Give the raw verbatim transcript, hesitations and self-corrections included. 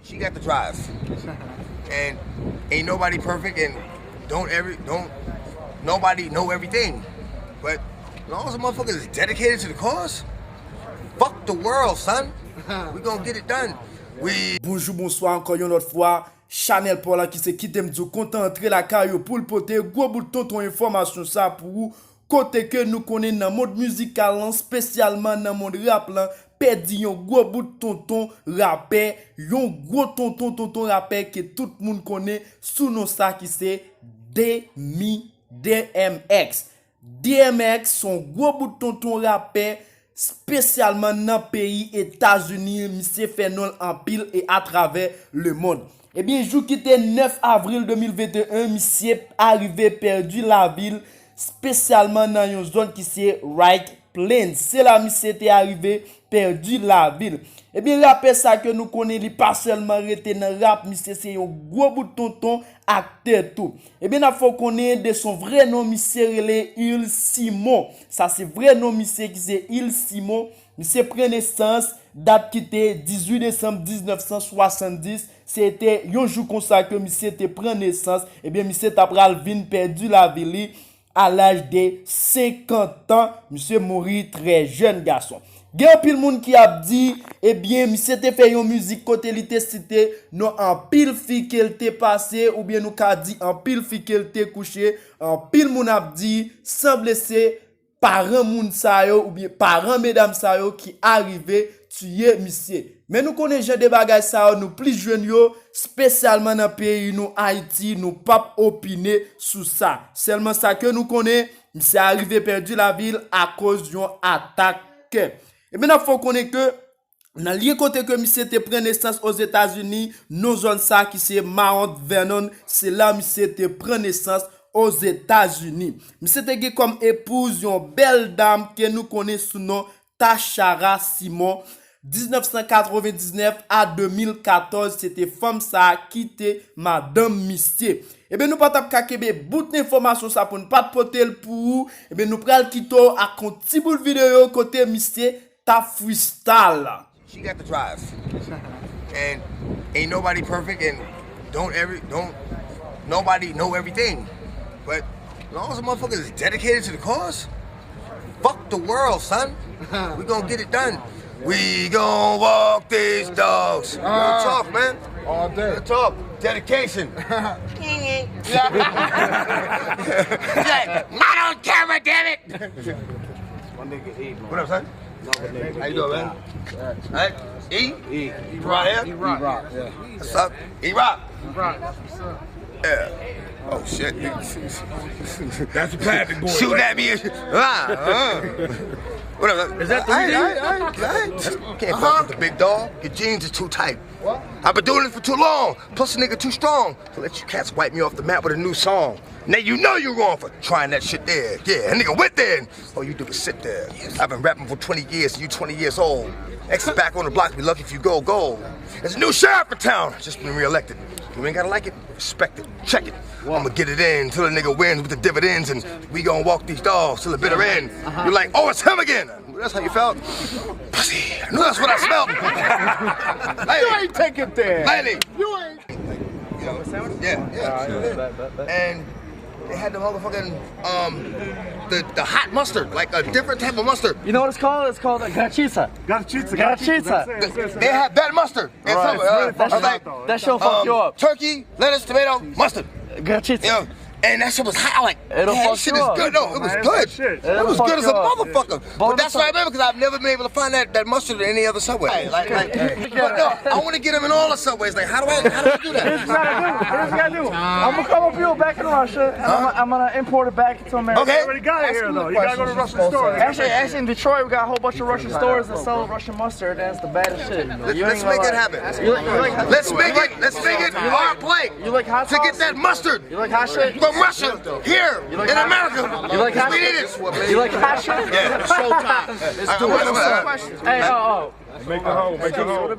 She got the drive. And ain't nobody perfect and don't every don't nobody know everything. But as long as a motherfucker is dedicated to the cause, fuck the world, son. We gonna get it done. We Bonjou, bonswa ankò yon lòt fwa. Chanèl pa w la ki se Kite M Di W kontan antre lakay ou pou l pote gwo bout tonton enfòmasyon sa pou ou. Kote ke nou konnen nan mond mizikal lan, spesyalman nan mond rap lan, pèdi yon gwo bout tonton rapè, yon gwo tonton tonton rapè ke tout moun konnen sou non sa ki se Demi D M X. D M X se yon gwo bout tonton rapè, spesyalman nan peyi Etazini. Misye fè non l anpil e atravè lemonn. Ebyen, jou ki te nèf avril de mil venteyen, misye arive pèdi lavi l, spesyalman nan yon zòn ki se White Plains. Se la misye te arive pèdi lavi l. Ebyen, rapè sa ke nou konnen, li pa sèlman rete nan rap, misye se yon gwo bout tonton aktè tou. Ebyen, n ap fè w konnen de son vrè non, misye rele Il Simon. Sa se vrè non misye ki se Il Simon. Misye pran nesans dat ki te dizuit desanm diznèf san swasanndis. Se te yon jou konsa ke misye te pran nesans. Ebyen, misye ta pral vin pèdi lavi li a laj de senkant an. Misye mouri trè jèn gason. Gen anpil moun ki ap di, ebyen, misye te fè yon mizik kote li te site non anpil fi ke l te pase, oubyen nou ka di anpil fi ke l te kouche. Anpil moun ap di, sanble se paran moun sa yo, oubyen paran medam sa yo ki arive tiye misye. Men nou konnen jan de bagay sa yo, nou plis jwenn yo, spesyalman nan peyi nou, Ayiti, nou p ap opine sou sa. Sèlman sa ke nou konnen, misye arive pèdi lavi l akoz yon atak kè. Ebyen, n ap fè w konnen ke nan lye kote ke misye te pran nesans Ozetazini, non zòn sa ki se Mount Vernon, se la misye te pran nesans Ozetazini. Misye te gen kòm epouz yon bèl dam ke nou konnen sou non Tashara Simon. Diznèf san katrevendiznèf a de mil katòz, se te fanm sa a ki te madanm misye. Ebyen, nou pa t ap ka kenbe bout enfòmasyon sa pou n pa t pote l pou ou. Ebyen, nou pral kite w ak yon ti bout videyo kote misye t ap freestyle. She got the drive. And ain't nobody perfect and don't every don't nobody know everything. But as long as a motherfucker is dedicated to the cause, fuck the world, son. We gonna get it done. We gonna walk these dogs. Real talk, man. All day. Real talk. Dedication. Not on camera, damn it. My nigga E, man. What up, son? Another nigga. How you doing, man? Hey, E? E. Right here? Rock, yeah. What's up? E Rock. Right, that's what's up. Yeah. Oh shit. That's a private boy. Shooting at me and shit. Ah, uh. What up? Is that the I, I, I, I, Can't fuck with the big dog. Your jeans are too tight. I've been doing it for too long. Plus, a nigga too strong to let you cats wipe me off the map with a new song. Now you know you wrong for trying that shit there. Yeah, a nigga went there and all you do is sit there. I've been rapping for twenty years and you twenty years old. Exes back on the block, be lucky if you go gold. There's a new sheriff in town, just been reelected. You ain't gotta like it, respect it, check it. I'ma get it in till a nigga wins with the dividends, and we gon' walk these dogs till the bitter end. You're like, oh, it's him again. That's how you felt? Pussy, I knew that's what I smelled. You ain't take it there. Lady. You ain't. Yeah, yeah. And they had the motherfucking um the, the hot mustard, like a different type of mustard. You know what it's called? It's called a garchicha. Garchicha. Garchicha. They had that mustard. And some, uh, That I was shit, like, that shit will fuck um, you up. Turkey, lettuce, tomato, mustard. Garchicha. Yeah. And that shit was hot. I like, It'll man, fuck this shit you is up. Good. No, it was Man, good. shit. It was good as a motherfucker. But that's what I remember because I've never been able to find that, that mustard in any other Subway. Like, like, but no, I want to get them in all the Subways. Like, how do I, how do I do that? Here's what you gotta do. Here's what you gotta do. I'm gonna come up here back in Russia, and I'm, gonna, I'm gonna import it back to America. Okay. Already got it here though. You gotta go to Russian store. Actually, actually, in Detroit, we got a whole bunch of Russian stores that sell Russian mustard. That's the baddest shit. Let's, let's make it happen. You like, you like, Let's make it. Let's make it our play you like hot to sauce? Get that mustard You like hot shit? From Russia here in America. You like hot We need shit? It. You like hot shit? Yeah, it's showtime. Let's do it. Hey, oh, oh. Make the hole, make the hole.